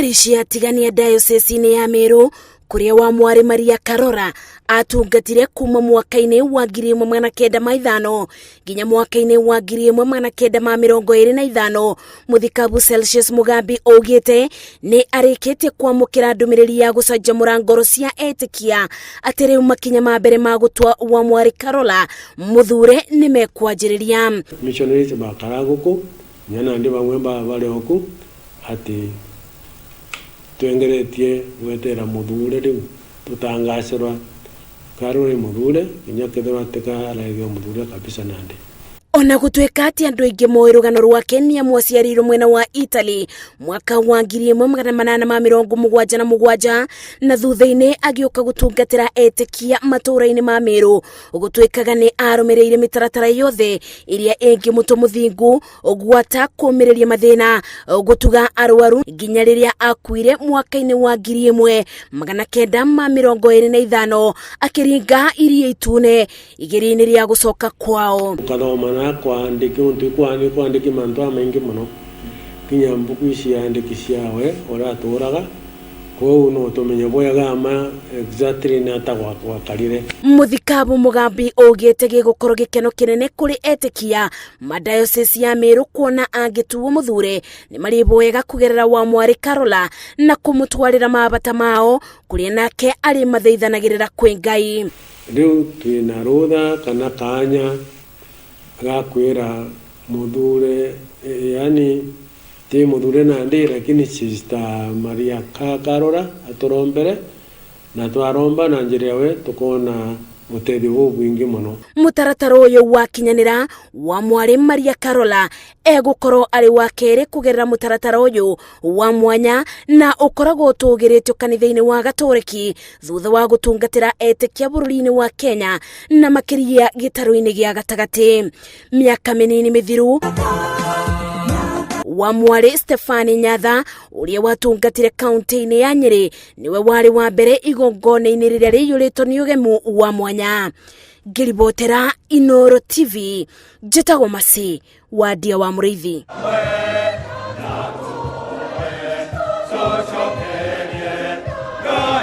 Parish ya Tigania Diocese-inĩ ya Meru kũrĩa wa mwarĩ Maria Karora atungatire kuma mwaka-inĩ wa 1905 nginya mwaka-inĩ wa 1925. Mũthikabu Celsius Mugambi augĩte nĩ arĩkĩtie kwamũkĩra ndũmĩrĩri ya gũcanjamũra ngoro cia etĩkia atĩ rĩu makinya ma mbere ma gũtua wa mwarĩ Karola mũthure nĩ mekwanjĩrĩria. Missionaries bakara guku nyana ndi bamwe bare oku ati twengeretie gwetera muthure riu tutangacerwa karore muthure nginya kethirwa tikaraigio muthure kabisa nandi. Ona gũtuĩka atĩ andũ aingĩ moĩ rũgano rwake nĩ amu aciarĩirwo mwena wa Italy mwaka wa 1877 na thutha-inĩ agĩũka gũtungatĩra etĩkia matũũra-inĩ ma Meru, gũtuĩkaga nĩ arũmĩrĩire mĩtaratara yothe ĩrĩa ĩngĩmũtũ mũthingu gwata kũmĩrĩria mathĩna, gũtuga arwaru nginya rĩrĩa akuire mwaka-inĩ wa 1925 akĩringa Iria Itune igeria-inĩ rĩa gũcoka kwao. Ukathoma na kwandĩka untu kwandĩki mantu amaingi muno kinya mbuku ici andĩki ciawe ũratũraga kwoguo no tũmenye bwega ama exactly nĩ ata gwakarire. Mũthikabu Mugambi augĩte gĩgũkorwo gĩkeno kĩnene kũrĩ etĩkia ma diocese ya Meru kuona angĩtuo mũthure nĩ marĩboega kũgerera wa mwarĩ Karola na kũmũtwarĩra mabata mao kũrĩa nake arĩ mathaithanagĩrĩra kwĩ Ngai. Rĩu twĩna rũtha kana kanya ga kwĩra mũthure, yani ti mũthure nandi lakini Sister Maria Karora atũrombere na twaromba na njĩra yawe tukona ũteithio bũu bwingi mũno. Mũtaratara ũyũ wakinyanĩra wa mwarĩ Maria Karola egũkorwo arĩ wa kerĩ kũgerera mũtaratara ũyũ wa mwanya na ũkoragwo ũtũgĩrĩtio kanitha-inĩ wa Gatoreki thutha wa gũtungatĩra etĩkia bũrũri-inĩ wa Kenya na makĩria gĩtarũ-inĩ gĩa gatagatĩ. Mĩaka mĩnini mĩthiru wa mwarĩ Stefani Nyatha ũrĩa watungatire kaunti-inĩ ya Nyĩrĩ nĩwe warĩ wa mbere igongona-inĩ rĩrĩa rĩiyũrĩtwo nĩ ũgemu wa mwanya. Ngĩribotera Inooro TV, njĩtagwo Masi Wandia wa Mũrĩithi.